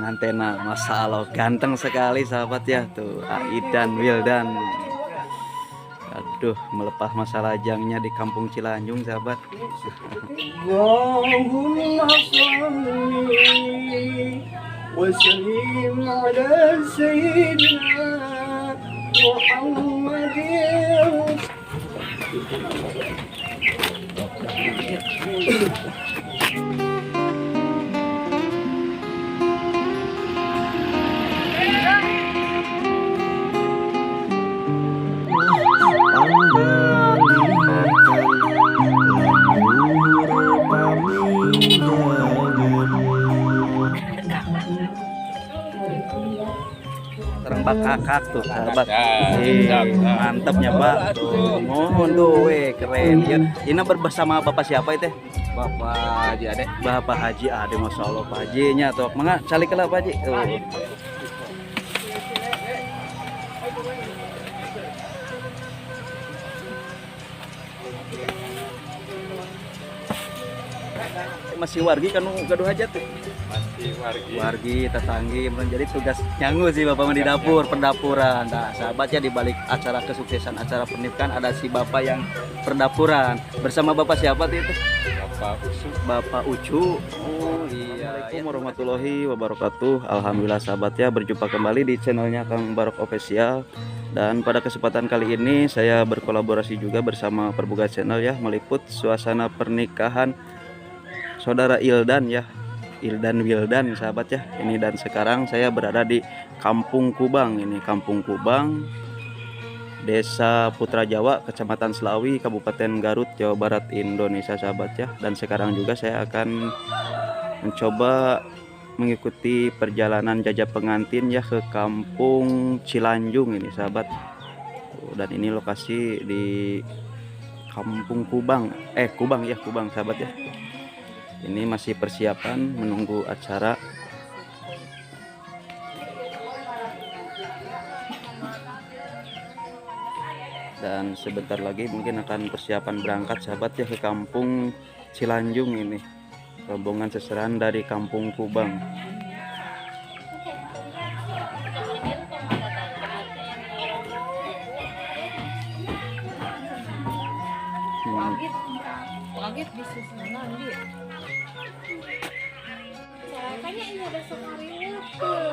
Pangantena, Masya Allah, ganteng sekali sahabat ya tuh Aidan Wildan. Aduh, melepah masa lajangnya di Kampung Cilanjung sahabat. اللهم صل وسلم على سيدنا محمد. Terang bak kakak tuh sahabat. Mantapnya Pak. Tuh, mohon tuh, weh, keren ya. Ini bersama Bapak siapa itu? Bapak Haji Ade. Bapak Haji Ade, Masya Allah Pak Haji-nya tuh. Mangga calik lah Pak Haji. Tuh. Masih wargi kan gaduh hajat tuh. Masih wargi. Wargi tetanggi menjadi tugas nyangu sih bapak mah di dapur pendapuran. Nah sahabat ya, di balik acara kesuksesan acara pernikahan ada si bapak yang perdapuran bersama bapak siapa tuh itu? Bapak Usu. Bapak Ucu. Oh iya. Assalamualaikum warahmatullahi wabarakatuh. Alhamdulillah sahabat ya, berjumpa kembali di channelnya Kang Barok Official. Dan pada kesempatan kali ini saya berkolaborasi juga bersama Perbuga Channel ya, meliput suasana pernikahan saudara Ildan ya, Ildan Wildan sahabat ya. Ini dan sekarang saya berada di Kampung Kubang. Ini Kampung Kubang, Desa Putra Jawa, Kecamatan Selawi, Kabupaten Garut, Jawa Barat, Indonesia sahabat ya. Dan sekarang juga saya akan mencoba mengikuti perjalanan jajak pengantin ya ke Kampung Cilanjung ini sahabat. Dan ini lokasi di Kampung Kubang, Kubang ya, Kubang sahabat ya. Ini masih persiapan menunggu acara. Dan sebentar lagi mungkin akan persiapan berangkat sahabat ya ke Kampung Cilanjung ini. Rombongan seserahan dari Kampung Kubang. Kayaknya ini ada sekali tuh.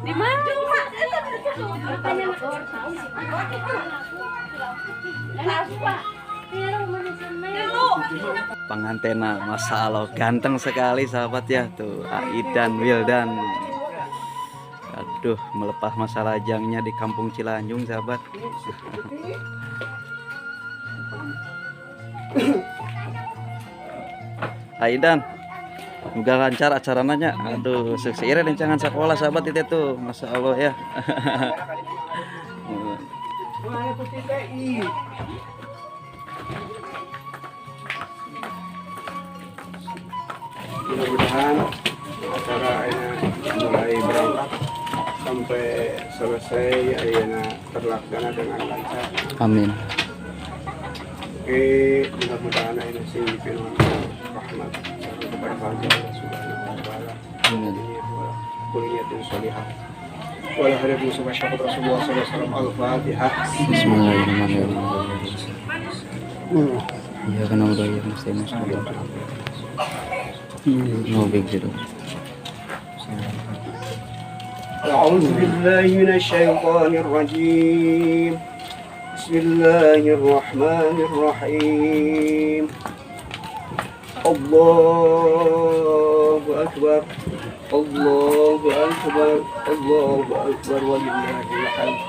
Di mana? Pangantena, Masya Allah, ganteng sekali sahabat ya tuh Aidan Wildan. Aduh, melepah masa lajangnya di Kampung Cilanjung sahabat. Aidan, juga lancar acaranya. Aduh, sukses rencangan sekolah sahabat itu tuh, Masya Allah ya. Mudah-mudahan acara ini mulai berangkat sampai selesai ayeuna terlaksana dengan lancar. Amin. Oke, mudah-mudahan ayeuna sing dipinuh rahmat kepada Allah Subhanahu wa taala. Amin. Kuliyatin sholihah. Wala hadirin subhanahu Rasulullah sallallahu alaihi wasallam. Al-Fatihah. Bismillahirrahmanirrahim. Iya kan udah ya mesti masuk. No big deal. أعوذ بالله من الشيطان الرجيم. بسم الله الرحمن الرحيم. الله أكبر الله أكبر الله أكبر ولله الحمد.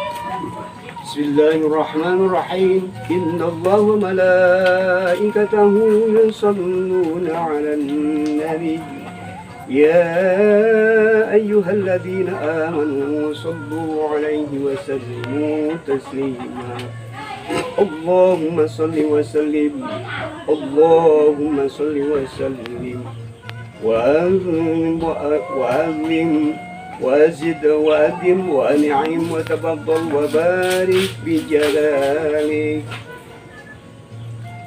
بسم الله الرحمن الرحيم. إن الله وملائكته يصلون على النبي يا أيها الذين آمنوا صلوا عليه وسلموا تسليما. اللهم صل وسلم، اللهم صل وسلم وأعظم وأزد وأدم وأنعم وتفضل وبارك بجلالك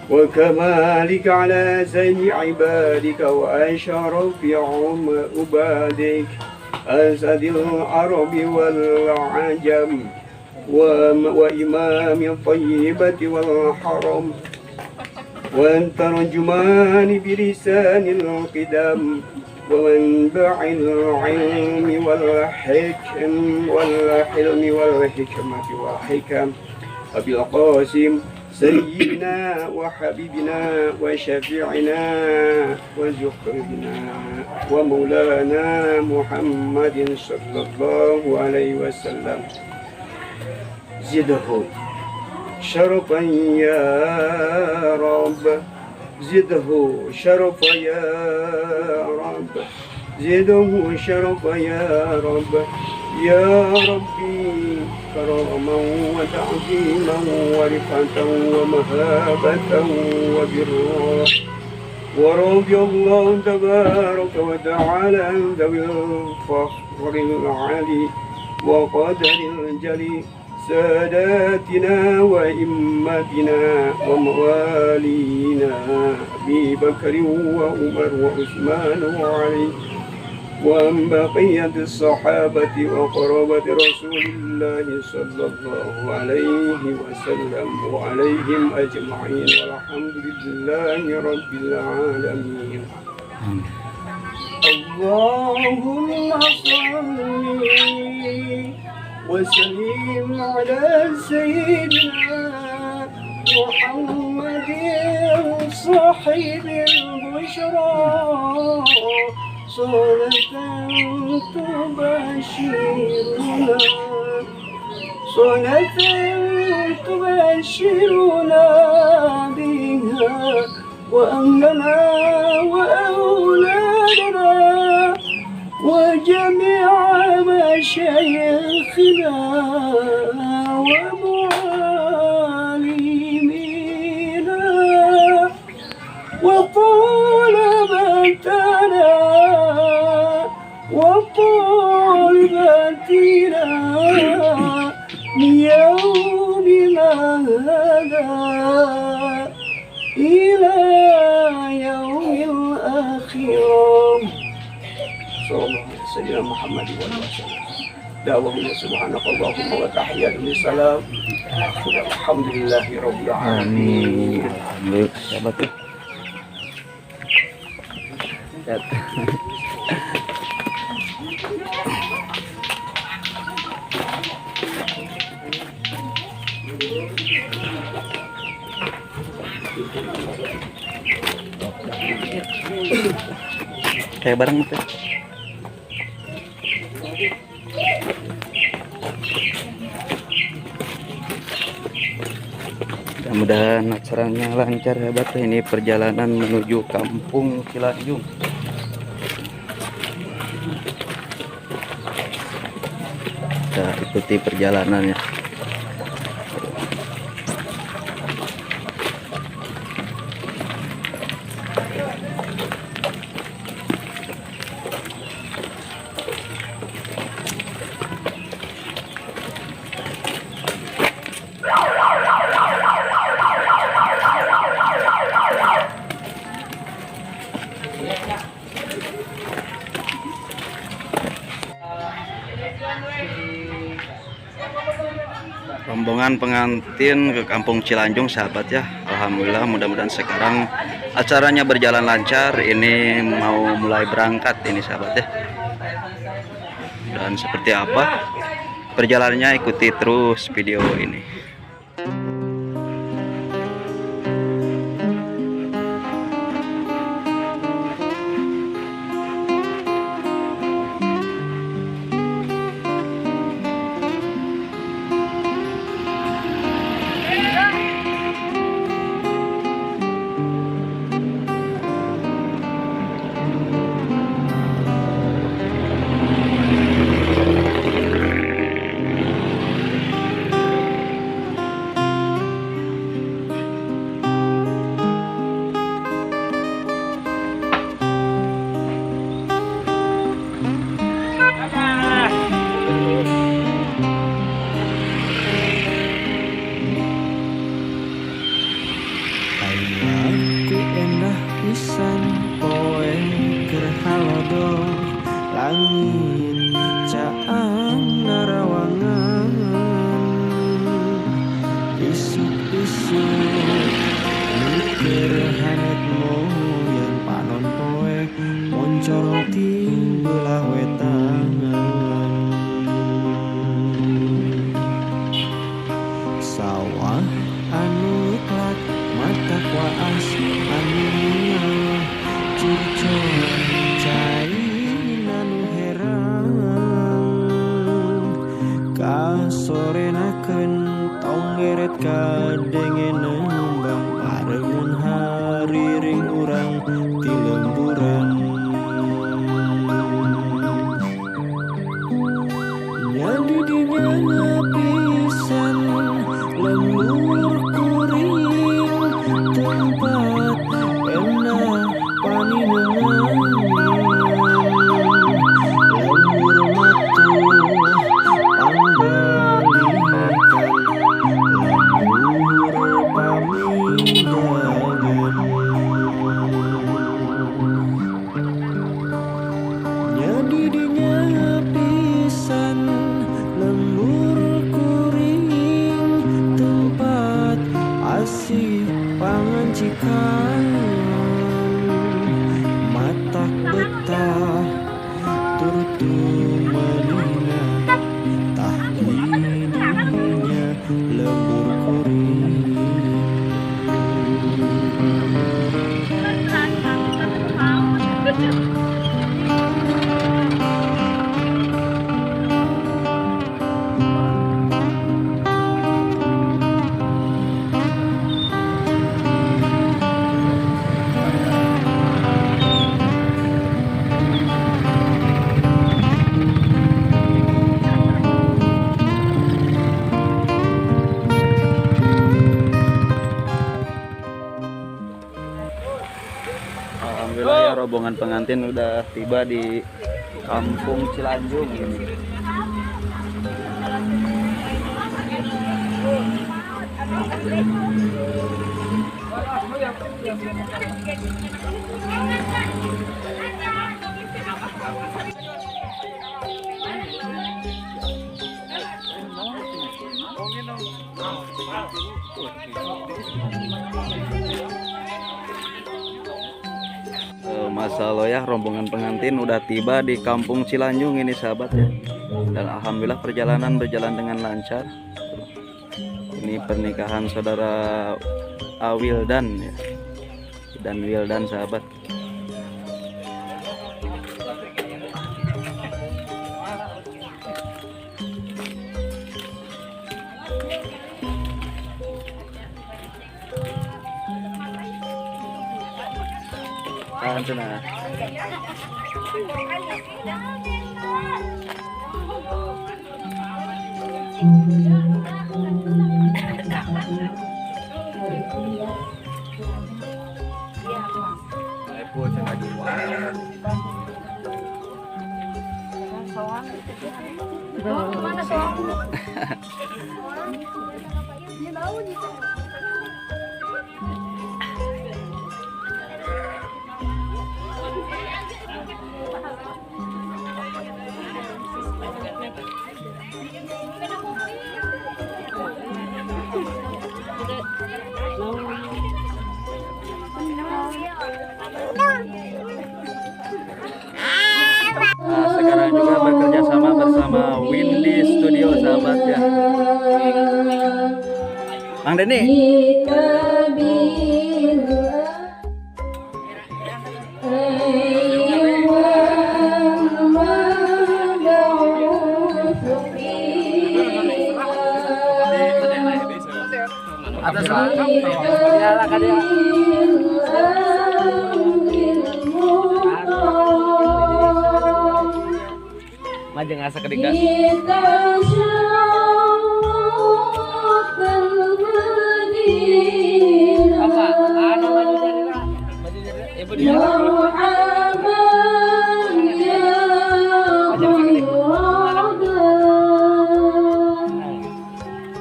وكمالك على زين عبادك وأشرف عبادك أسد العرب والعجم وإمام الطيبة والحرم والترجمان بلسان القدم ومنبع العلم والحكم والحلم والحكمة والحكم أبي القاسم سيدنا وحبيبنا وشفيعنا وزخرنا ومولانا محمد صلى الله عليه وسلم. زده شرفا يا رب، زده شرفا يا رب، زده شرفا يا رب، يا ربي كرما وتعظيما ورفعة ومهابة وبرا. ورضي الله تبارك وتعالى عن ذوي الفخر العالي وقدر الجلي ساداتنا وإمتنا وموالينا أبي بكر وعمر وعثمان وعلي وعن بقية الصحابة وقرابة رسول الله صلى الله عليه وسلم وعليهم أجمعين والحمد لله رب العالمين. اللهم صل وسلم على سيدنا محمد صاحب البشرى صلاة تبشرنا، صلاة تبشرنا بها وأهلنا وأولادنا وجميع مشايخنا ومعلمينا وطالبتنا وطالباتنا من يومنا هذا إلى يوم الآخرة. صلى الله عليه سيدنا محمد وسلم. دعوة سبحانك اللهم وتحيات السلام. الحمد لله رب العالمين. Amin. Sahabat ya. Kayak bareng tuh. Mudah-mudahan acaranya lancar hebat. Ini perjalanan menuju Kampung Cilanjung. Kita ikuti perjalanannya. Rombongan pengantin ke Kampung Cilanjung sahabat ya. Alhamdulillah, mudah-mudahan sekarang acaranya berjalan lancar. Ini mau mulai berangkat ini sahabat ya. Dan seperti apa perjalanannya, ikuti terus video ini. Langit caang narawangan isuk-isuk mikir hanet moyan panon poe moncor ti belah wetan sawah anu klak mata waas anu nyawa curcol cai nanu herang kasorenakeun tonggeret kadenge nembang barengan hariring urang ti lemburan nyadi dinya pisan lembur kuring tempat enak paninengan lembur matu panggalikan lembur pamindangan nyadi dinya pisan lembur kuring tempat asih pangancikan matak betah turtu meninga tah didinya lembur kuring. Alhamdulillah ya, rombongan pengantin udah tiba di Kampung Cilanjung ini. Masya Allah ya, rombongan pengantin udah tiba di Kampung Cilanjung ini sahabat ya. Dan alhamdulillah perjalanan berjalan dengan lancar. Ini pernikahan saudara Awildan ya, dan Wildan sahabat. Tahan sana. Nah, sekarang juga bekerja sama bersama Windy Studio sahabat ya. Mang Denny. Majeng asa kedika. Apa? Anu maju jadi lah. Maju jadi. Ibu di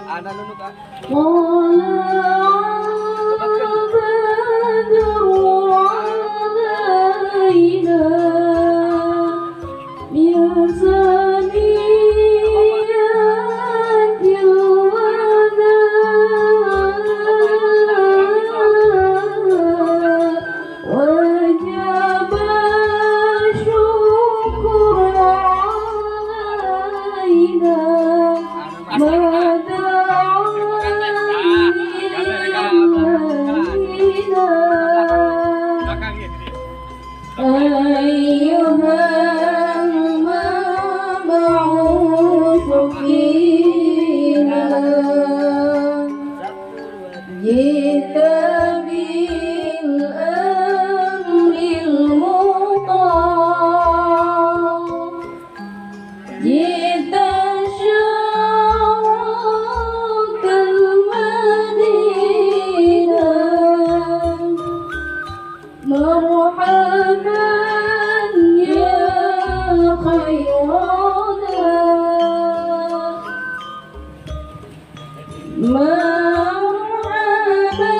Ada nunu kak. خيرنا مرحبا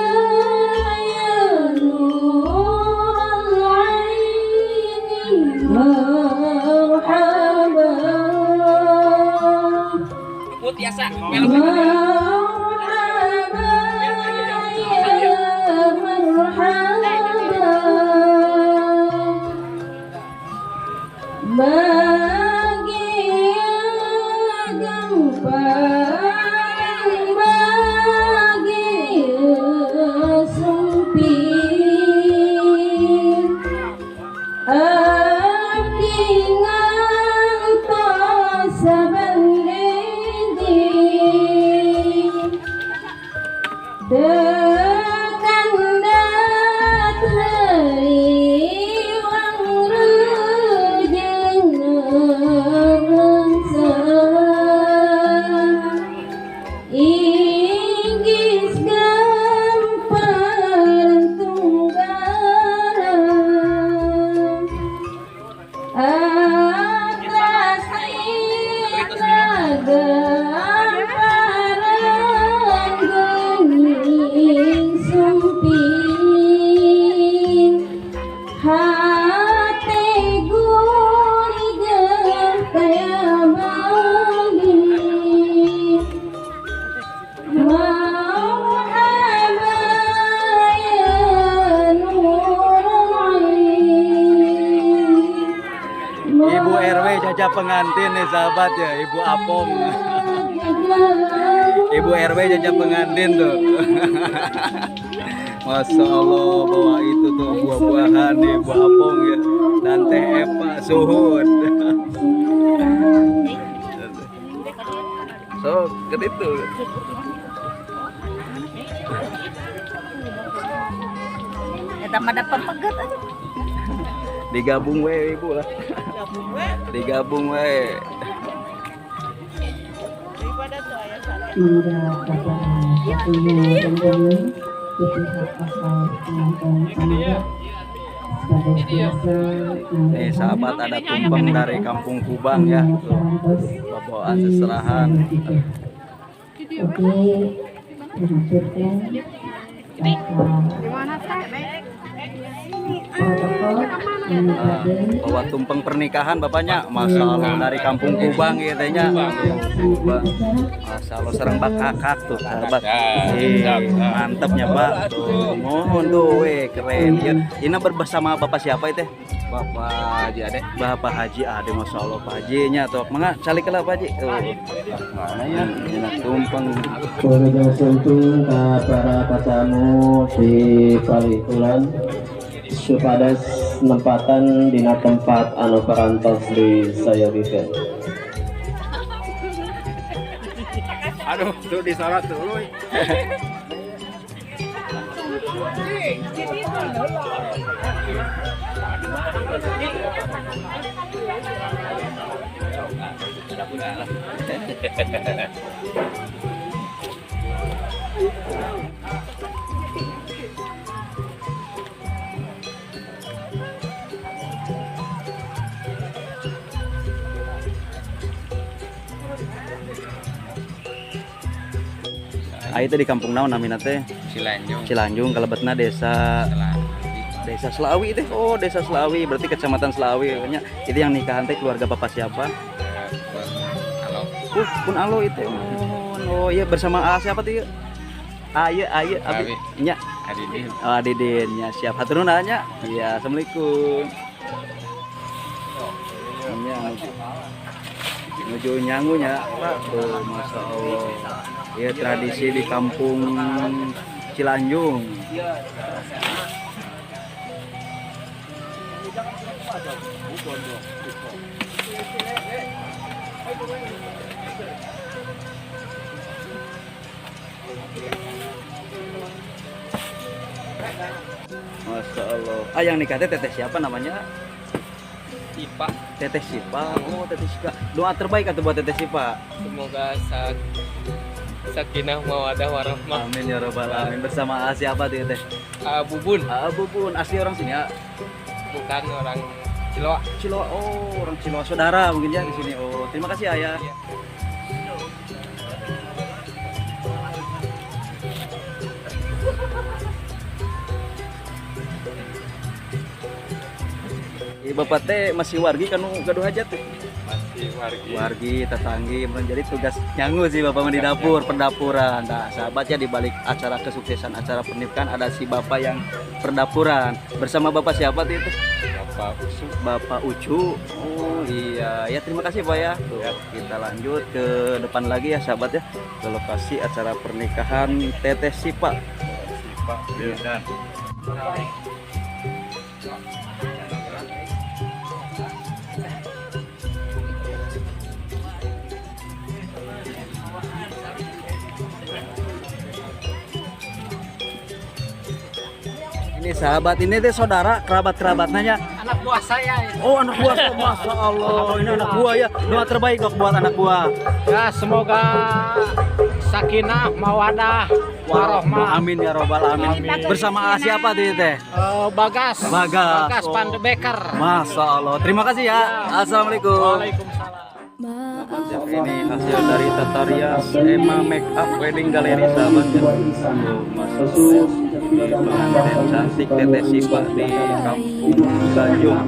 يا نور العين مرحبا مرحبا يا مرحبا bagi gampang bagi sumpit abdi ngantos saben tekan Inggis gampar tunggaran atas itra gamparan geuning sumping hate guligeun taya bagi مرحبا يا نور العين. Ibu RW jajah pengantin nih sahabat ya, Ibu Apong. Ibu RW jajah pengantin tuh. Masya Allah, bawa itu tuh buah-buahan nih Ibu Apong ya. Dan Teh Epa suhun. So, gede tuh. Eta mah da pepeget aja. Digabung we ibu lah. Digabung we. Nih sahabat, ada tumpeng dari Kampung Kubang ya. Tuh, bawaan seserahan. Bawa tumpeng pernikahan bapaknya, Masya Allah, dari Kampung Kubang ya tehnya. Kubang, Masya Allah, serang bak kakak tuh sahabat. Mantapnya pak. Tuh, mohon tuh, weh, keren ya. Ini bersama bapak siapa itu? Bapak Haji Ade. Bapak Haji Ade, Masya Allah, Pak Haji-nya tuh. Mangga calik lah Pak Haji. Tuh. Mana ya? Ini tumpeng. Wilujeng sumping ka para tatamu di Palikulan supados nempatan dina tempat anu parantos di sayogikeun. Aduh, tuh disorot tuh. Itu di kampung naon namina teh? Cilanjung. Cilanjung kalebetna desa Desa Selawi teh. Oh, Desa Selawi, berarti Kecamatan Selawi. Nya, itu yang nikahan teh keluarga bapak siapa? Alo. Pun Alo itu. Oh, iya bersama siapa tuh? Aye, aye, abi. Nya. Adidin. Oh, Adidin. Ya, siap. Hatur nuhun nya. Iya, Assalamualaikum. Nya. Menuju nyangunya. Tuh, Masya Allah. Ya, tradisi di kampung Cilanjung. Masya Allah. Ah, yang nikah teh teteh siapa namanya? Sipa. Teteh Sipa. Oh, Teteh Sipa. Doa terbaik atau buat Teteh Sipa? Semoga sakinah mawadah warahmah. Amin ya robbal alamin. Bersama siapa tuh Teteh? Bubun. Bubun. Asli orang sini ya? Bukan, orang Ciloa. Ciloa. Oh, orang Ciloa saudara mungkin ya di sini. Oh, terima kasih ayah. Iya. Bapak teh masih wargi kan gaduh hajat teh? Masih wargi. Wargi tetanggi menjadi tugas nyangu sih bapak mah di dapur, pendapuran. Nah, sahabat ya, di balik acara kesuksesan acara pernikahan ada si bapak yang perdapuran. Bersama bapak siapa tuh itu? Bapak Ucu. Bapak Ucu. Oh iya, ya terima kasih Pak ya. Tuh, ya. Kita lanjut ke depan lagi ya sahabat ya, ke lokasi acara pernikahan Teteh Sipa. Sipa Wildan. Ini sahabat, ini teh saudara, kerabat-kerabatnya. Anak buah saya ini. Oh, anak buah, masya Allah, ini anak buah ya. Doa terbaik dok buat anak buah. Ya, semoga sakinah, mawadah, warohmah. Amin ya robbal alamin. Bersama siapa tuh teh? Bagas. Bagas. Bagas oh. Pandebeker. Masya Allah. Terima kasih ya. Assalamualaikum. Waalaikumsalam. Ini hasil dari tata rias Emma Make Up Wedding Gallery sahabat ya. Masuk di pengantin cantik Teteh Sipa di Kampung Tanjung.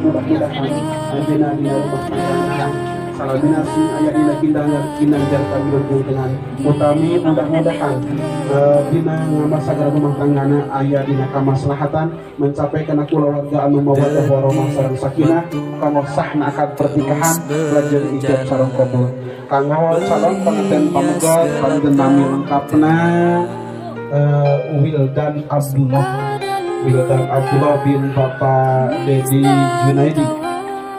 Utami mudah-mudahan dina ngamar sagala rumah tanggana aya dina kamaslahatan mencapai kana kulawarga anu mawaddah warahmah sareng sakinah kanggo sahna akad pernikahan lajeng ijab sareng kabul kanggo calon pengantin pamegat panjenengan nami lengkapna Wildan Abdullah, Wildan Abdullah bin Bapak Dedi Junaidi,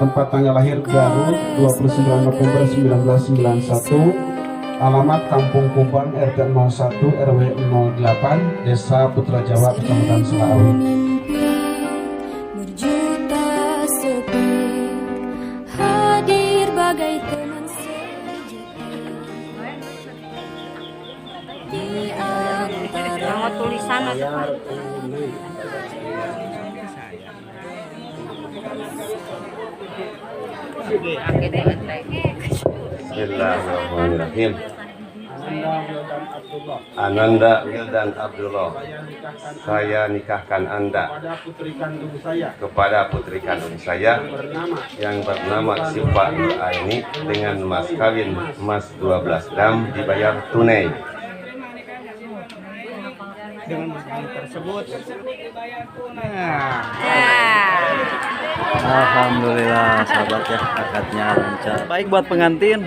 tempat tanggal lahir Garut 29 November 1991, alamat Kampung Kubang RT 01 RW 08 Desa Putra Jawa, Kecamatan Selaawi. Berjuta sepi hadir bagai teman sejati di antara tulisan atau Bismillahirrahmanirrahim. Ananda Wildan Abdullah, saya nikahkan Anda kepada putri kandung saya yang bernama Sipa Nur Aini dengan mas kawin emas 12 gram dibayar tunai. Dengan mas kawin tersebut. Alhamdulillah sahabat ya, akadnya lancar. Baik buat pengantin.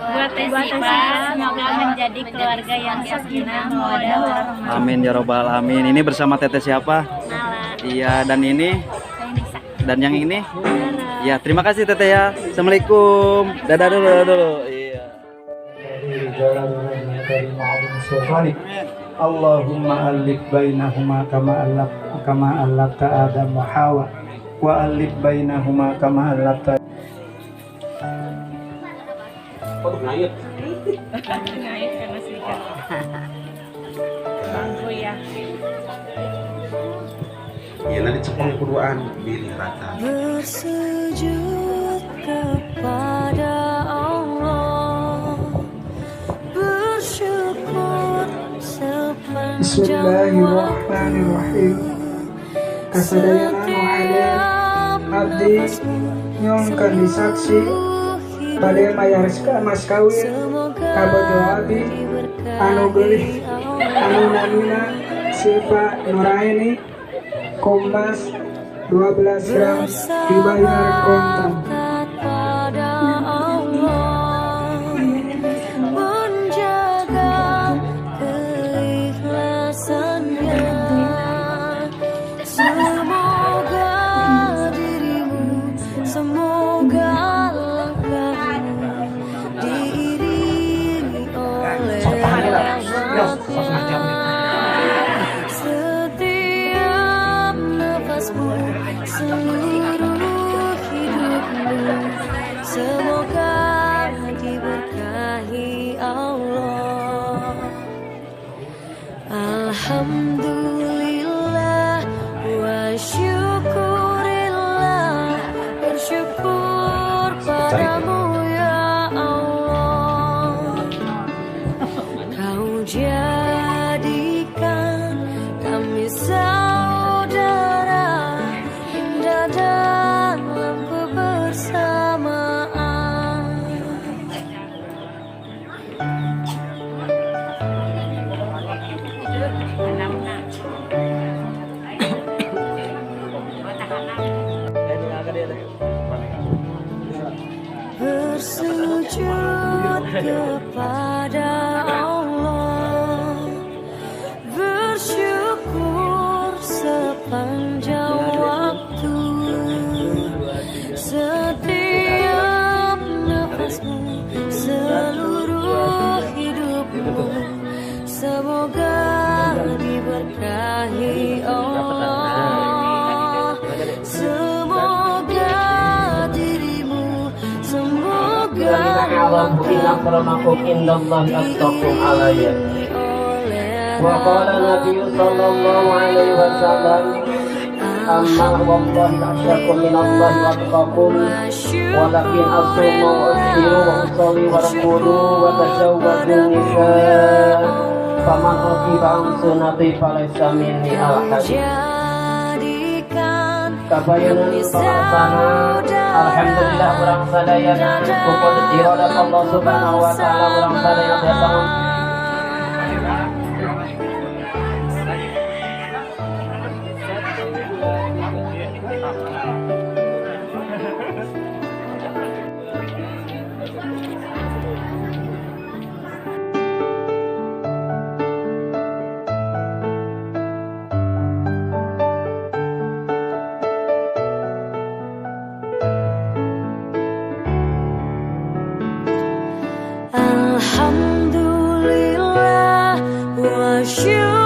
Buat Sipa, semoga menjadi keluarga yang sakinah, mawaddah, warahmah. Amin ya robbal alamin. Ini bersama teteh siapa? Nala. Iya, dan ini? Nisa. Dan yang ini? Nara. Ya, terima kasih teteh ya. Assalamualaikum. Dadah dulu, dadah dulu. Iya. Allahumma alif bainahuma kama allafta Adam wa Hawa wa alif bainahuma kama allafta. Ngait karena sedikit. Bangku ya. Iya, nanti cepeng kuduan bilih rata. Bersujud kepada Allah, bersyukur sepanjang. Bismillahirrahmanirrahim. Kasadayana nu hadir abdi nyongkeun disaksi bade mayar mas kawin kabojo abdi anu geulih anu namina Sipa Nuraini Kompas 12 gram dibayar kontan. Semoga langkahmu diiringi oleh setiap nafasmu, seluruh hidupmu. Kepadamu ya Allah, Kau jadikan kami saudara indah dalam kebersamaan. Bersujud kepada Allah, bersyukur sepanjang waktu, setiap nafasmu, seluruh hidupmu, semoga diberkahi Allah. Semoga dirimu, semoga wa qala Nabi sallallahu alaihi wasallam, amma wallahi asyaqu minallahi wa atqakum, walakin asumu wa asfiru wa usalli wa raqulu wa tazawwaju nisa, faman raqiba an sunnati falaysa minni al-hadis. Kabayanan pamarsana, alhamdulillah urang sadayana puput iradat Allah Subhanahu wa taala urang sadayana biasa. Alhamdulillah wa syukur.